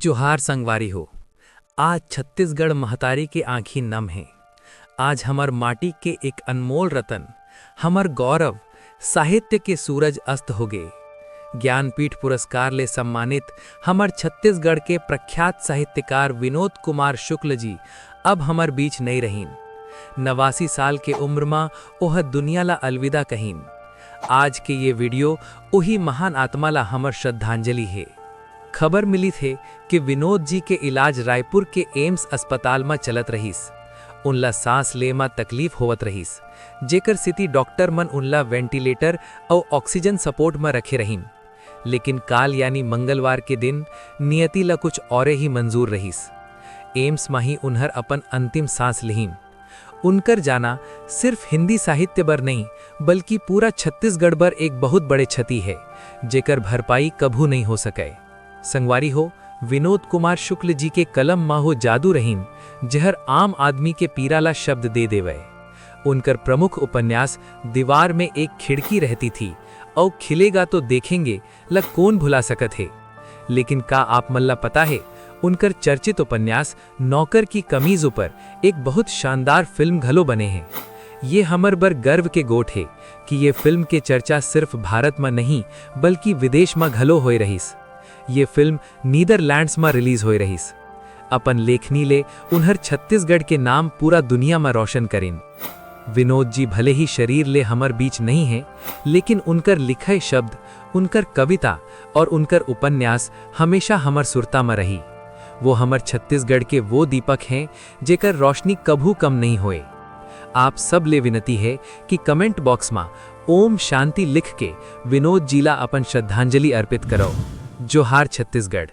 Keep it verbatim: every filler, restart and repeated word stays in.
जोहार संगवारी हो। आज छत्तीसगढ़ महतारी के आंखी नम हे। आज हमर माटी के एक अनमोल रतन, हमर गौरव, साहित्य के सूरज अस्त होगे। ज्ञानपीठ पुरस्कार ले सम्मानित हमर छत्तीसगढ़ के प्रख्यात साहित्यकार विनोद कुमार शुक्ल जी अब हमर बीच नइ रहिन। नवासी साल के उम्र म ओह दुनिया ला अलविदा कहिन। आज के ये वीडियो ओही महान आत्मा ला हमर श्रद्धांजलि हे। खबर मिलिस हे कि विनोद जी के इलाज रायपुर के एम्स अस्पताल म चलत रहिस। उनला सांस ले म तकलीफ होवत रहिस, जेकर सेती डॉक्टर मन उनला वेंटिलेटर अउ ऑक्सीजन सपोर्ट म रखे रहिन। लेकिन काल यानी मंगलवार के दिन नियति ला कुछ औरे ही मंजूर रहिस। एम्स म ही उन्हर अपन अंतिम सांस लिहिन। उनकर जाना सिर्फ हिंदी साहित्य बर नहीं, बल्कि पूरा छत्तीसगढ़ बर एक बहुत बड़े क्षति हे, जेकर भरपाई कभू नहीं हो सके। संगवारी हो, विनोद कुमार शुक्ल जी के कलम म हो जादू रहिन, जेहर आम आदमी के पीरा ला शब्द दे देवय। उनकर प्रमुख उपन्यास दीवार में एक खिड़की रहती थी अउ खिलेगा तो देखेंगे ला कोन भुला सकत हे। लेकिन का आप मन ला पता हे, उनकर चर्चित उपन्यास नौकर की कमीज ऊपर एक बहुत शानदार फिल्म घलो बने हे। ये हमर बर गर्व के गोठ हे कि ये फिल्म के चर्चा सिर्फ भारत म नहीं, बल्कि विदेश म घलो होए रहिस। ये फिल्म नीदरलैंड्स म रिलीज होए रहिस। अपन लेखनी ले उन्हर छत्तीसगढ़ के नाम पूरा दुनिया म रोशन करिन। विनोद जी भले ही शरीर ले हमर बीच नहीं हे, लेकिन उनकर लिखे शब्द, उनकर कविता और उनकर उपन्यास हमेशा हमर सुरता म रही। वो हमर छत्तीसगढ़ के वो दीपक हें, जेकर रोशनी कभू कम नहीं होए। आप सब ले विनती हे कि कमेंट बॉक्स म ओम शांति लिख के विनोद जी ला अपन श्रद्धांजलि अर्पित करो। जोहार छत्तीसगढ़।